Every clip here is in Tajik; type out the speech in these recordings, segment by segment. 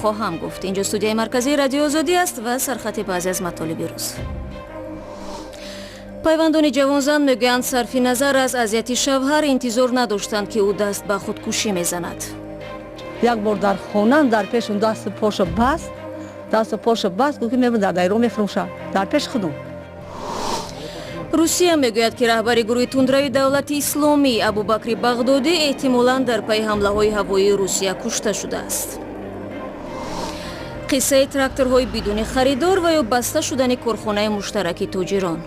Хоҳам гуфт. Инҷо студияи марказии Радиои Озодӣ аст ва сархати баъзе аз матолиби рӯз. Пайвандони ҷавонзан мегӯянд, сарфи назар аз азияти шавҳар, интизор надоштанд, ки ӯ даст ба худкушӣ мезанад. Як бор дар хонам дар пешум дасту поша баст, дасту поша баст, гуфт, ки мебурам, дар дайро мефурӯшам дар пеши худум. Русия мегӯяд, ки раҳбари гурӯҳи тундрави Давлати Исломӣ Абубакри Бағдодӣ эҳтимолан дар пайи ҳамлаҳои ҳавоии Русия кушта шудааст. Қиссаи тракторҳои бидуни харидор ва ё баста шудани корхонаи муштараки тоҷирон.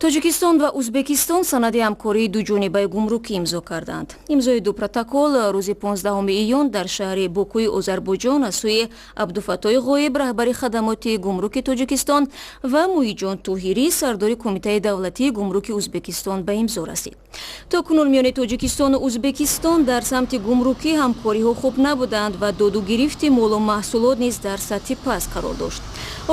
Тоҷикистон ва Узбекистон санади ҳамкории дуҷонибаи гумрукӣ имзо карданд. Имзои ду протокол рӯзи 15 июн дар шаҳри Бокуи Озарбойҷон аз сӯи Абдуфаттои Ғоиб, раҳбари хадамоти гумруки Тоҷикистон, ва Муиҷон Тоҳирӣ, сардори Кумитаи давлатии гумруки Узбекистон, ба имзо расид. То кунун миёни Тоҷикистону Узбекистон дар самти гумрукӣ ҳамкориҳо хуб набуданд ва доду гирифти молу маҳсулот низ дар сатҳи паст қарор дошт.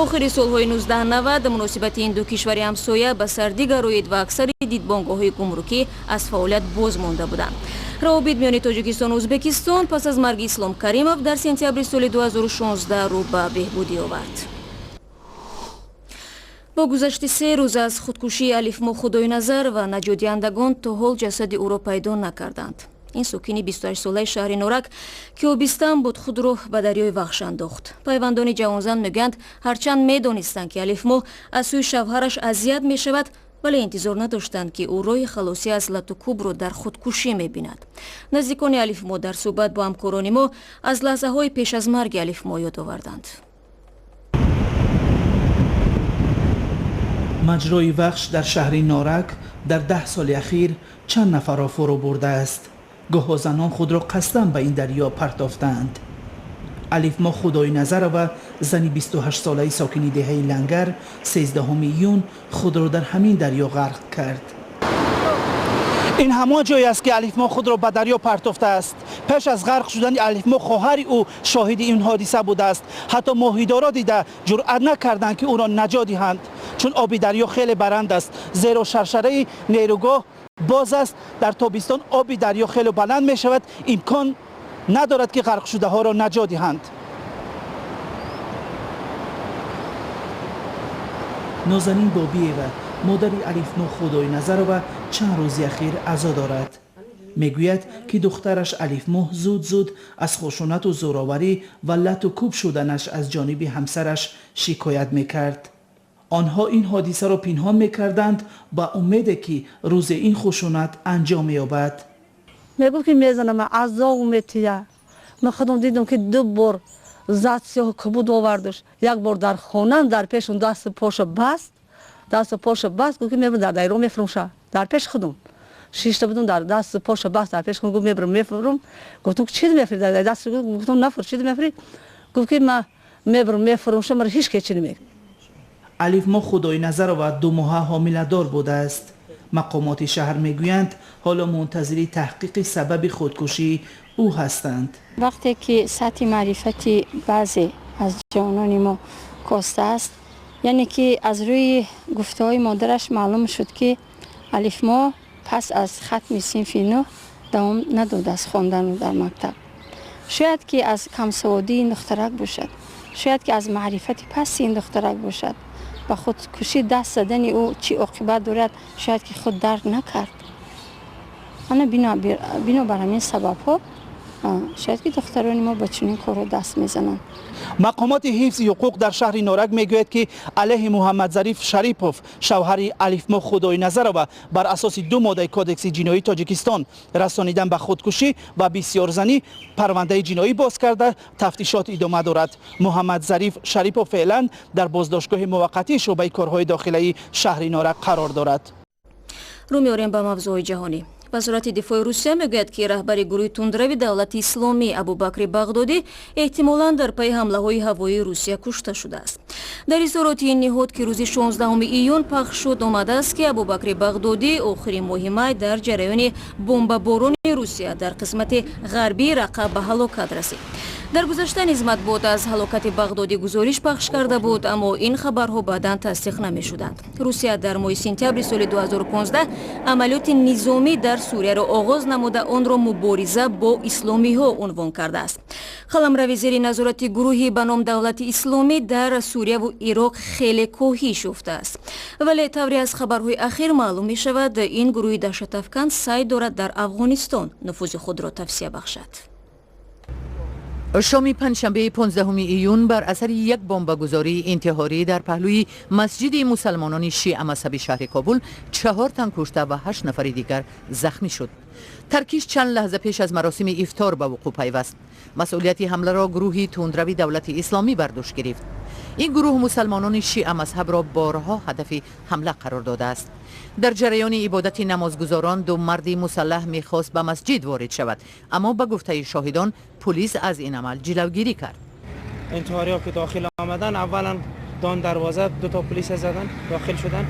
Охири солҳои 1990 муносибати ин ду кишвари ҳамсоя ба сардӣ гароид ва аксари дидбонгоҳҳои гумрукӣ аз фаъолият боз монда буданд. Равобит миёни Тоҷикистону Узбекистон пас аз марги Ислом Каримов дар сентябри соли 2016 рӯ ба беҳбудӣ овард. Бо гузашти 3 рӯз аз худкушии Алифмо Худойназар ва наҷотдиҳандагон то ҳол ҷасади ӯро пайдо накарданд. Ин сокини 28-солаи шаҳри Норак, ки обистан буд, худро ба дарёи Вахш андохт. Пайвандони ҷавонзан мегӯянд, ҳарчанд медонистанд, ки Алифмо аз сӯи шавҳараш азият мешавад, вале интизор надоштанд, ки ӯ роҳи халосӣ аз лату кӯбро дар худкушӣ мебинад. Наздикони Алифмо дар суҳбат бо ҳамкорони мо аз лаҳзаҳои пеш аз марги Алифмо ёд оварданд. Маҷрои Вахш дар шаҳри Норак дар 10 соли ахир чанд нафарро фурӯ бурдааст. Гоҳо занон худро қасдан ба ин дарё партофтаанд. Алифмо Худойназарова, зани 28-солаи сокини деҳаи Лангар, 13 июн худро дар ҳамин дарё ғарқ кард. Ин ҳамон ҷое аст, ки Алифмо худро ба дарё партофтааст. Пеш аз ғарқ шудани Алифмо хоҳари ӯ шоҳиди ин ҳодиса будааст. Ҳатто моҳидоро дида ҷуръат накарданд, ки ӯро наҷот диҳанд, чун оби дарё хеле баранд аст, зеро шаршараи нерӯгоҳ боз аст. Дар тобистон оби дарё хеле баланд мешавад, имкон надорад, ки ғарқшудаҳоро наҷот диҳанд. Нозанин Бобиева, модари Алифмо Худойназарова, чанд рӯзи ахир азо дорад. Мегӯяд, ки духтараш Алифмоҳ зуд зуд аз хушунату зӯроварӣ ва лату кӯб шуданаш аз ҷониби ҳамсараш шикоят мекард. Онҳо ин ҳодисаро пинҳон мекарданд ба умеде, ки рӯзе ин хушунат анҷом меёбад. Мегуфт, ки мезанам, азоб метия. Ман худам дидам, ки ду бор зад, сиёҳу кабуд овардуш. Як бор дар хонам дар пешум дасту поша баст, дасту поша баст, гуфт, ки мебурам, дар дайро мефурӯшам дар пеши худум. Шишта будум, дар дасту поша баст, дар пеши худум, гуфт, мебурам, мефурум. Гуфтам, чӣ мефурӣ дар даст? Гуфтам, нафур, чӣ мефурӣ? Гуфт, ки ман мебурам, мефурӯшам, мара ҳеч ке чӣ намегӯ. Алифмо Худойназарова 2 моҳа ҳомиладор будааст. Мақомоти шаҳр мегӯянд, ҳоло мунтазири таҳқиқи сабаби худкушии ӯ ҳастанд. Вақте ки сатҳи маърифати баъзе аз ҷавонони мо коста аст, яъне ки аз рӯи гуфтаҳои модараш маълум шуд, ки Алифмо пас аз хатми синфи нӯҳ давом надодааст хондану дар мактаб. Шояд ки аз камсаводии ин духтарак бошад, шояд ки аз маърифати пасти ин духтарак бошад. Ба худкушӣ даст задани ӯ чӣ оқибат дорад, шояд ки худ дарк накард. Ана бинобар ҳамин сабабҳо шояд ки духтарони мо ба чунин корҳо даст мезананд. Мақомоти ҳифзи ҳуқуқ дар шаҳри Норак мегӯяд, ки алайҳи Муҳаммадзариф Шарипов, шавҳари Алифмо Худойназарова, бар асоси ду моддаи Кодекси ҷиноии Тоҷикистон, расонидан ба худкушӣ ва бисёрзанӣ, парвандаи ҷиноӣ боз карда, тафтишот идома дорад. Муҳаммадзариф Шарипов феълан дар боздоштгоҳи муваққатии шӯъбаи корҳои дохилаи шаҳри Норак қарор дорад. Рӯ меорем ба мавзӯъҳои ҷаҳонӣ. Вазорати дифои Русия мегӯяд, ки раҳбари гурӯҳи тундрави Давлати Исломӣ Абубакри Бағдодӣ эҳтимолан дар пайи ҳамлаҳои ҳавоии Русия кушта шудааст. Дар изҳороти ин ниҳод, ки рӯзи 16 июн пахш шуд, омадааст, ки Абубакри Бағдодӣ охири моҳи май дар ҷараёни бомбаборони Русия дар қисмати ғарбии Рақа ба ҳалокат расид. Дар гузашта низ матбуот аз ҳалокати Бағдодӣ гузориш пахш карда буд, аммо ин хабарҳо баъдан тасдиқ намешуданд. Русия дар моҳи сентябри соли 2015 амалиёти низомӣ дар Сурияро оғоз намуда, онро мубориза бо исломиҳо унвон кардааст. Қаламрави зери назорати гурӯҳи ба ном Давлати Исломӣ дар Сурияву Ироқ хеле коҳиш ёфтааст, вале тавре аз хабарҳои ахир маълум мешавад, ин гурӯҳи даҳшатафкан саъй дорад дар Афғонистон нуфузи худро тавсеа бахшад. Шоми панҷшанбеи 15 июн бар асари як бомбагузории интиҳорӣ дар паҳлӯи масҷиди мусалмонони шиамазҳаби шаҳри Кобул чаҳор тан кушта ва ҳашт нафари дигар захмӣ шуд. Таркиш чанд лаҳза пеш аз маросими ифтор ба вуқӯъ пайваст. Масъулияти ҳамларо гурӯҳи тундрави Давлати Исломӣ бар дӯш гирифт. Ин гурӯҳ мусалмонони шиамазҳабро борҳо ҳадафи ҳамла қарор додааст. Дар ҷараёни ибодати намозгузорон ду марди мусаллаҳ мехост ба масҷид ворид шавад, аммо ба гуфтаи шоҳидон, пулис аз ин амал ҷилавгирӣ кард. Интиҳориҳо ки дохил омадан, аввалан дон дарвоза ду то полис задан, дохил шудан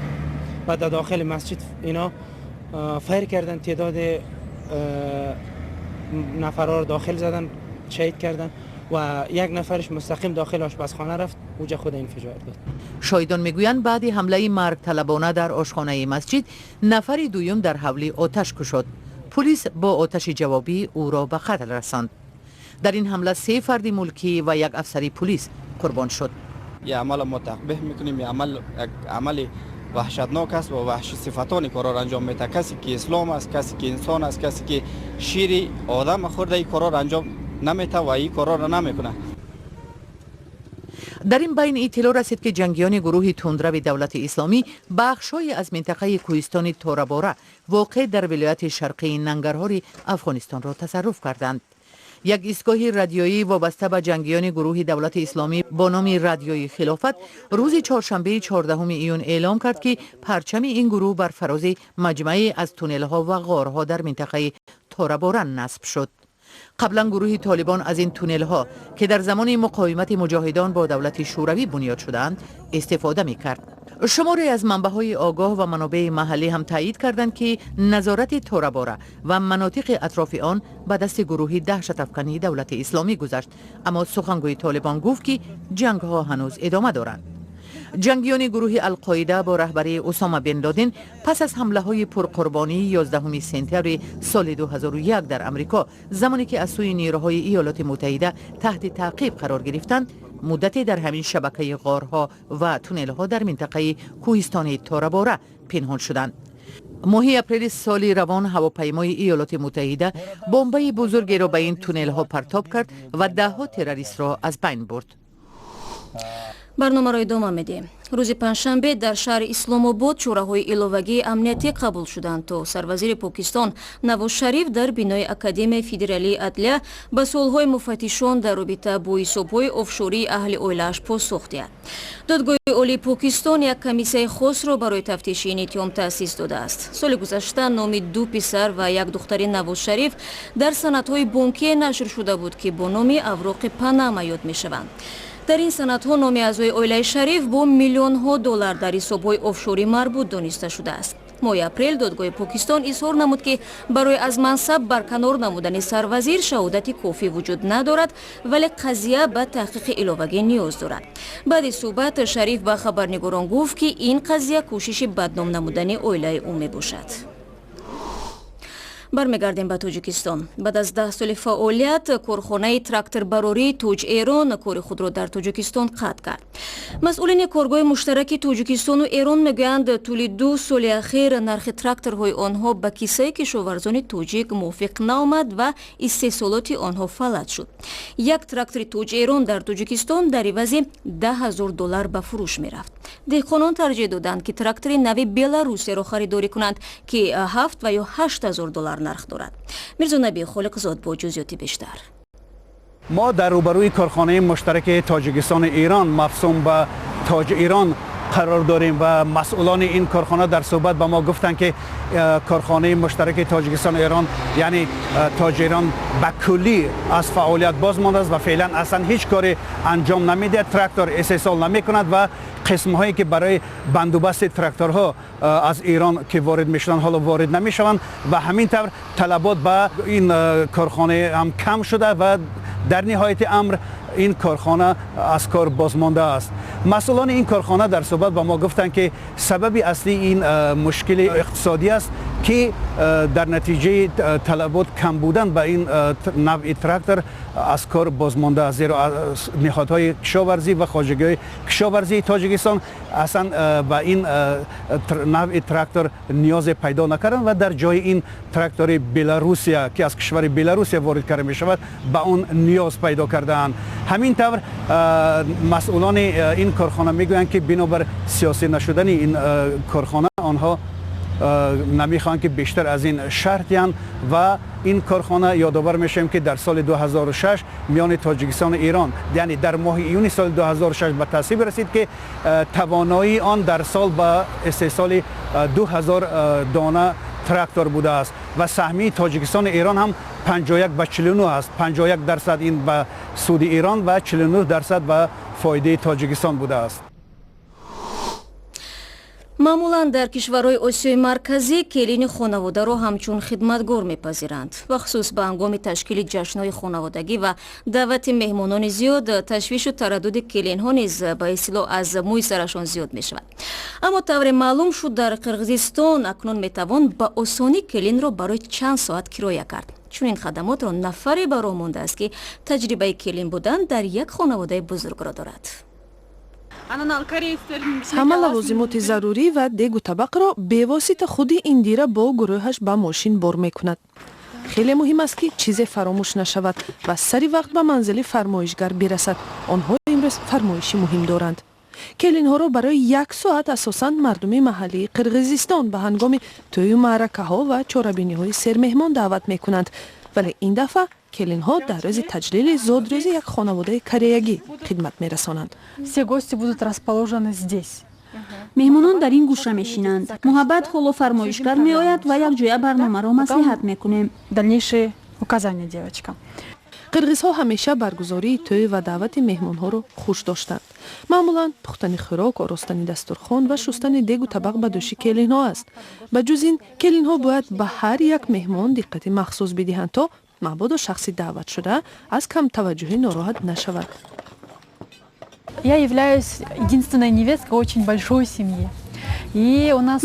ва дар дохили масҷид ино файр кардан, теъдоди нафарҳоро дохил задан, шаҳид кардан ва як нафарш мустақим дохили ошпазхона рафт, уҷа худ инфиҷор дод. Шоҳидон мегӯянд, баъди ҳамлаи маргталабона дар ошхонаи масҷид нафари дуюм дар ҳавлӣ оташ кушод. Пулис бо оташи ҷавобӣ ӯро ба қатл расонд. Дар ин ҳамла се фарди мулкӣ ва як афсари пулис қурбон шуд. Ин амал мо тақбеҳ мекунем. Ин амал як амали ваҳшатнок аст ва ваҳши сифатон ин корро анҷом медиҳад. Касе ки ислом аст, касе ки инсон аст, касе ки шири одам хӯрда, ин корҳоро анҷом наметавад ва ин корҳоро намекунад. Дар ин байн иттилоъ расид, ки ҷангиёни гурӯҳи тундрави Давлати Исломӣ бахшҳое аз минтақаи кӯҳистони Торабора, воқеъ дар вилояти шарқии Нангарҳори Афғонистонро тасарруф карданд. Як истгоҳи радиоӣ вобаста ба ҷангиёни гурӯҳи Давлати Исломӣ бо номи Радиои Хилофат рӯзи чоршанбеи 14 июн эълом кард, ки парчами ин гурӯҳ бар фарози маҷмӯае аз туннелҳо ва ғорҳо дар минтақаи Торабора насб шуд. Қаблан гурӯҳи Толибон аз ин туннелҳо, ки дар замони муқовимати муҷоҳидон бо давлати Шӯравӣ бунёд шудаанд, истифода мекард. Шуморе аз манбаъҳои огоҳ ва манобеи маҳаллӣ ҳам таъйид карданд, ки назорати Торабора ва манотиқи атрофи он ба дасти гурӯҳи даҳшатафкании Давлати Исломӣ гузашт, аммо сухангӯи Толибон гуфт, ки ҷангҳо ҳанӯз идома доранд. Ҷангиёни гурӯҳи Алқоида бо раҳбарии Усома бин Лодин пас аз ҳамлаҳои пурқурбонии 11 сентябри соли 2001 дар Амрико, замоне ки аз сӯи нерӯҳои Иёлоти Муттаҳида таҳти таъқиб қарор гирифтанд, муддате дар ҳамин шабакаи ғорҳо ва туннелҳо дар минтақаи кӯҳистони Торабора пинҳон шуданд. Моҳи апрели соли равон ҳавопаймои Иёлоти Муттаҳида бомбаи бузургеро ба ин туннелҳо партоб кард ва даҳҳо террористро аз байн бурд. Барномаро идома медиҳем. Рӯзи панҷшанбе дар шаҳри Исломобод чораҳои иловагии амниятӣ қабул шуданд, то сарвазири Покистон Навоз Шариф дар бинои Академияи федералии адлия ба суолҳои муфаттишон дар робита бо ҳисобҳои офшории аҳли оилааш посух диҳад. Додгоҳи Олии Покистон як комиссияи хосро барои тафтиши ин иттиҳом таъсис додааст. Соли гузашта номи ду писар ва як духтари Навоз Шариф дар санадҳои бонкие нашр шуда буд, ки бо номи Авроқи Панама ёд мешаванд. Дар ин санадҳо номи аъзои оилаи Шариф бо миллионҳо доллар дар ҳисобҳои офшорӣ марбут дониста шудааст. Моҳи апрел додгоҳи Покистон изҳор намуд, ки барои аз мансаб барканор намудани сарвазир шаҳодати кофӣ вуҷуд надорад, вале қазия ба таҳқиқи иловагӣ ниёз дорад. Баъди суҳбат Шариф ба хабарнигорон гуфт, ки ин қазия кӯшиши бадном намудани оилаи ӯ мебошад. Бармегардем ба Тоҷикистон. Баъд аз 10 соли фаъолият корхонаи тракторбарории Тоҷ Эрон кори худро дар Тоҷикистон қатъ кард. Масъулини коргоҳи муштараки Тоҷикистону Эрон мегӯянд, тӯли 2 соли ахир нархи тракторҳои онҳо ба киссаи кишоварзони тоҷик мувофиқ наомад ва истеҳсолоти онҳо фалаҷ шуд. Як трактори Тоҷ Эрон дар Тоҷикистон дар ивази 10 000 доллар ба фурӯш мерафт. Деҳқонон тарҷеҳ доданд, ки трактори нави Беларусияро харидорӣ кунанд, ки 7 ва ё 8 ҳазор доллар нарх дорад. Мирзонаби Холиқзод бо ҷузъиёти бештар. Мо дар рӯбарӯи корхонаи муштараки Тоҷикистону Эрон, мавсум ба Тоҷ Эрон, қарор дорем ва масъулони ин корхона дар суҳбат ба мо гуфтанд, ки корхонаи муштараки Тоҷикистону Эрон, яъне Тоҷ Эрон, ба куллӣ аз фаъолият боз мондааст ва феълан аслан ҳеҷ коре анҷом намедиҳад, трактор истеҳсол намекунад ва қисмҳое ки барои бандубасти тракторҳо аз Эрон ки ворид мешуданд, ҳоло ворид намешаванд ва ҳамин тавр талабот ба ин корхона ҳам кам шуда ва Дар ниҳояти амр ин корхона аз кор бозмонда аст. Масъулони ин корхона дар суҳбат ба мо гуфтанд, ки сабаби аслии ин мушкили иқтисодӣ аст, ки дар натиҷаи талабот кам будан ба ин навъи трактор аз кор бозмонда аст, зеро ниҳодҳои кишоварзӣ ва хоҷагиҳои кишоварзии Тоҷикистон аслан ба ин навъи трактор ниёзе пайдо накарданд ва дар ҷои ин трактори Беларусия, ки аз кишвари Беларусия ворид карда мешавад, ба он ниёз пайдо кардаанд. Ҳамин тавр масъулони ин корхона мегӯянд, ки бинобар сиёсӣ нашудани ин корхона онҳо намехоҳанд, ки бештар аз ин шарҳ диҳанд. Ва ин корхона, ёдовар мешавем, ки дар соли 2006 миёни Тоҷикистону Эрон, яъне дар моҳи июни соли 2006 ба тасвиб расид, ки тавоноии он дар сол ба истеҳсоли 2000 дона трактор будааст ва саҳмии Тоҷикистону Эрон ҳам 51 ба 49 аст. 51% ин ба суди Эрон ва 49% ба фоидаи Тоҷикистон будааст. Маъмулан дар кишварҳои Осиёи Марказӣ келини хонаводаро ҳамчун хидматгор мепазиранд. Бахусус ба ҳангоми ташкили ҷашнҳои хонаводагӣ ва даъвати меҳмонони зиёд ташвишу тараддуди келинҳо низ ба истилоҳ аз мӯи сарашон зиёд мешавад. Аммо тавре маълум шуд, дар Қирғизистон акнун метавон ба осонӣ келинро барои чанд соат кироя кард. Чунин хадамотро нафаре ба роҳ мондааст, ки таҷрибаи келин будан дар як хонаводаи бузургро дорад. Ҳама лавозимоти зарурӣ ва дегу табақро бевосита худи Индира бо гурӯҳаш ба мошин бор мекунад. Хеле муҳим аст, ки чизе фаромӯш нашавад ва сари вақт ба манзили фармоишгар бирасад. Онҳо имрӯз фармоиши муҳим доранд. Келинҳоро барои як соат асосан мардуми маҳаллии Қирғизистон ба ҳангоми тӯю маъракаҳо ва чорабиниҳои сермеҳмон даъват мекунанд, вале ин дафъа келинҳо дар рӯзи таҷлили зодрӯзи як хонаводаи кореягӣ хидмат мерасонанд. Все гости будут расположены здесь. Меҳмонон дар ин гӯша мешинанд. Муҳаббат, ҳоло фармоишгар меояд ва якҷоя барномаро маслиҳат мекунем. Дальнейшие указания девочкам. Қирғизҳо ҳамеша баргузории тӯй ва даъвати меҳмонҳоро хуш доштанд. Маъмулан пухтани хӯрок, оростани дастурхон ва шустани дегу табақ ба дӯши келинҳо аст. Ба ҷуз ин, келинҳо бояд ба ҳар як меҳмон диққати махсус бидиҳанд, то мабодо шахси даъватшуда аз камтаваҷҷӯҳӣ нороҳат нашавад. Я являюсь единственной невесткой очень большой семьи.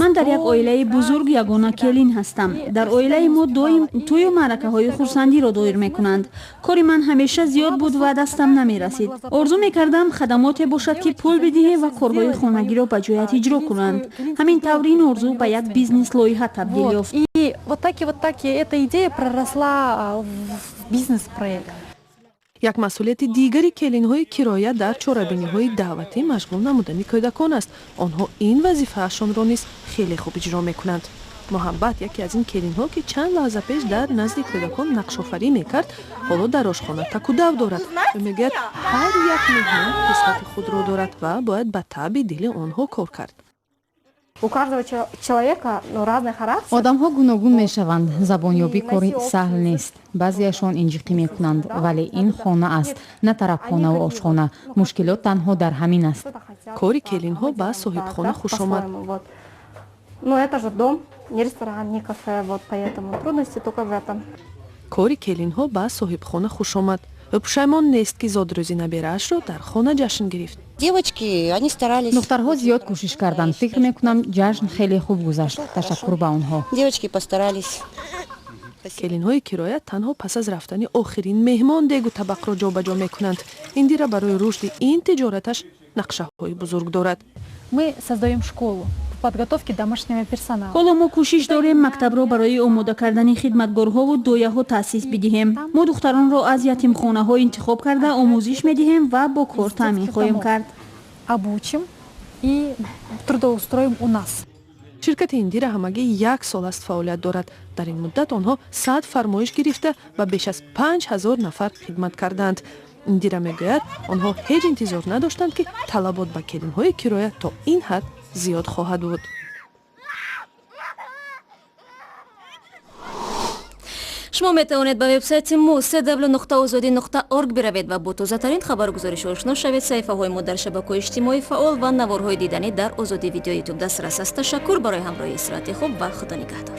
Ман дар як оилаи бузург ягона келин ҳастам. Дар оилаи мо доим тӯю маъракаҳои хурсандиро доир мекунанд. Кори ман ҳамеша зиёд буд ва дастам намерасид. Орзу мекардам, хадамоте бошад, ки пул бидиҳӣ ва корҳои хонагиро ба ҷоят иҷро кунанд. Ҳамин тавр ин орзу ба як бизнес лоиҳа табдил ёфт. И вот так и эта идея проросла в бизнес-проект. Як масъулияти дигари келинҳои кироя дар чорабиниҳои даъватӣ машғул намудани кӯдакон аст. Онҳо ин вазифаашонро низ хеле хуб иҷро мекунанд. Муҳаббат, яке аз ин келинҳо, ки чанд лаҳза пеш дар назди кӯдакон нақшофарӣ мекард, ҳоло дар ошхона такудав дорад. Ӯ мегӯяд, ҳар як меҳмон қисмати худро дорад ва бояд ба таъби дили онҳо кор кард. У каждого человека, ну, разный характер. Одамҳо гуногун мешаванд. Забонёбӣ кори саҳл нест. Баъзеашон инҷиқӣ мекунанд, вале ин хона аст, на тарабхонаву ошхона. Мушкилот танҳо дар ҳамин аст. Кори келинҳо ба соҳибхона хушомад. Ну, это же дом, не ресторан, не кафе, вот поэтому трудности только в этом. Кори келинҳо ба соҳибхона хушомад. Ӯ пушаймон нест, ки зодрӯзи набераашро дар хона ҷашн гирифт. Девочки, они старались. Духтарҳо зиёд кӯшиш карданд. Фикр мекунам, ҷашн хеле хуб гузашт. Ташаккур ба онҳо. Девочки постарались. Келинҳои кироя танҳо пас аз рафтани охирин меҳмон дегу табақро ҷобаҷо мекунанд. Индира барои рушди ин тиҷораташ нақшаҳои бузург дорад. Мы создаем школу по подготовке домашнего персонала. Ҳоло мо кӯшиш дорем мактабро барои омода кардани хидматгорҳову дояҳо таъсис бидиҳем. Мо духтаронро аз ятимхонаҳо интихоб карда, омӯзиш медиҳем ва бо кор таъмин хоҳем кард. Обучим и трудоустроим у нас. Ширкати Индира ҳамагӣ як сол аст фаъолият дорад. Дар ин муддат онҳо 100 фармоиш гирифта, ба беш аз 5000 нафар хидмат кардаанд. Индира мегӯяд, онҳо ҳеҷ интизор надоштанд, ки талабот ба келинҳои кироя то ин ҳад зиёд хоҳад буд. Шумо метавонед ба вебсайти мо cw.ozodi.org биравед ва бо тозатарин хабаргузориш ошно шавед. Саҳифаҳои мо дар шабакаҳои иҷтимоӣ фаъол ва наворҳои диданӣ дар Озодӣ Видео Ютуб дастрас аст. Ташаккур барои ҳамроҳии. Истироҳати хуб ва Худо нигаҳдор.